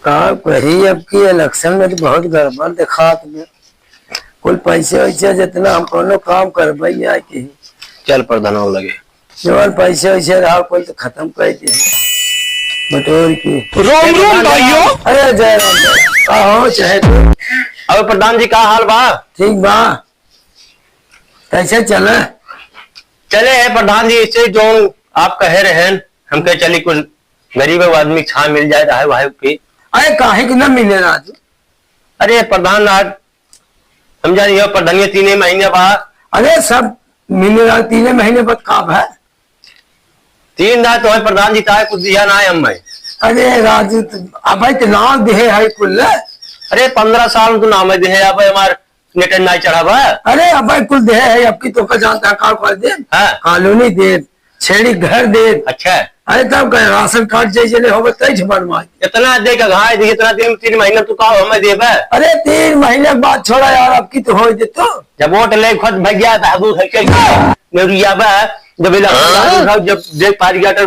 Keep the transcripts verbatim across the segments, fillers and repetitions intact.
का कही, अब की election में तो बहुत गड़बड़ देखात बा। कुल पैसे वैसे जितना हम कोनो काम करबे ना की। चल प्रधानवा लगे। जवन पैसे वैसे रहा कुल तो खत्म कर दे। बटोर के। रोम रोम भाइयों। अरे जय राम, जय राम। का हो चाहे तू? अबे प्रधान जी का हाल बा? ठीक बा। कैसे चले? चले है प्रधान जी, ऐसे जो आप कहे रहेन, हम कहे चली कुछ गरीब आदमी छाँह मिल जाए, रहे भाई की। अरे काहे की ना मिले राजू? अरे प्रधान आज हम जानी हो प्रधानिया तीने महीने बा। अरे सब मिले राजू, तीने महीने बाद का बा? तीन दाँय तो है प्रधान जी, ताए कुछ दिया ना है हम भाई। अरे राजू, त-, अब भाई तो नाम दिहे है कुल। अरे पन्द्रह साल में तो नाम है दिहे, अब हमार नेटन नाई चढ़ावा। अरे, अबे कुल देहे है, अब की तोका जानता है, का कर दे? हाँ। कॉलोनी दे, छेड़ी घर दे। अच्छा। अरे, तब का राशन कार्ड जैसे ले होबे, तै से बनवाई। इतना दे के घाय दे, इतना दिन, तीन महीना तू का हमें देबे? अरे, तीन महीने के बाद छोड़ा यार, अब की तो होई दे तो। जब वोट ले खुद भैया बाबू है के नेरिया बा, जब इला हाँ। जब देख पारी गया तो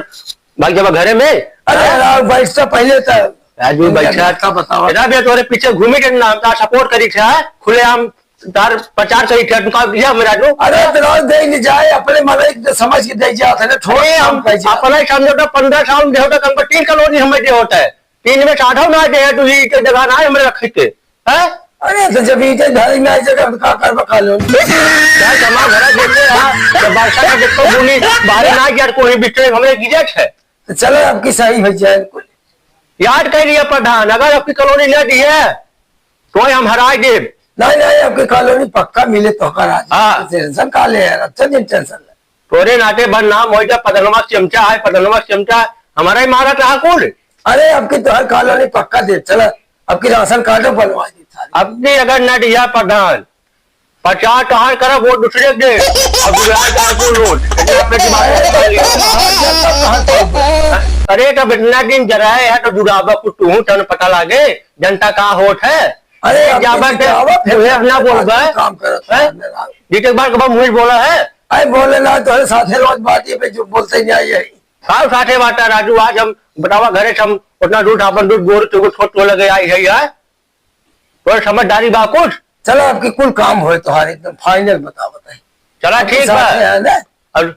भाग जाबा घरे में। अरे, हाँ? राव, बैठ तो पहले तो। राजू, बैठा। का बतावा? इधर भी तोरे पीछे घूमी के नाम का support करी था, खुलेआम तार प्रचार करी थे, तू का दिया हमें राजू? अरे, तो राव दे नहीं जाए, अपने मलाइक तो समझ के दे जात है ना, ठोस अरे, काम हम कर जात। अपना ही समझौता पन्द्रह साल में दे होता, हमको तीन कॉलोनी हमें दे होता है, तीन में से आधा ना दे है, तू ये के जगह ना है, हमें रखे थे, हैं? अरे, तो जब ईटे धरी ना जगह, तो का करबा कॉलोनी? क्या जमा भरा देते हैं, जब बादशाह का देखो बोली, बाहर ना यार, कोई बिस्तर हमें गिरत है। तो चलो, अब की सही हो जाए कुल। याद कर लिया प्रधान, अगर अब की कॉलोनी ना दी है, तो हम हराई देब। नहीं, नहीं, अब की कॉलोनी पक्का मिले तो का राज। हाँ। Tension का ले यार, अच्छा दिन tension ले। तोरे नाते बदनाम हो जा, प्रधानवा चमचा है, प्रधानवा चमचा हमारा ही मारत रहा कुल। अरे, अब की तो हर कॉलोनी पक्का दे, चला, अब की राशन कार्ड बनवा दी सारी। अब की अगर ना दिया प्रधान, प्रचार तोहार करब, वोट दूसरे के दे। अब गुजरात का कुल वोट, ये अपने दिमाग में डाल लिया। अरे, तब इतना दिन जराए है, तो जुड़ावा कुछ तू तन पता लागे, जनता का होत है। अरे, अब जाबा तो के जावा, फिर मुहे ना बोलबा। काम करत हैं? है मेरा। जीते के बाद कब मुहे बोला है? अरे, बोले ना, तो साथे रोज बात ये पे जो बोलते ही नहीं आई है। साहब, साथे बात है, राजू, आज हम बतावा घरे से हम उतना दूध, अपन दूध बोर तो छोट तो लगे आई है यार। तोर समझदारी बा कुछ? चला, अब की कुल काम होए तोहार एकदम final बतावत है। चला, अब ठीक बा। साथे है ना? और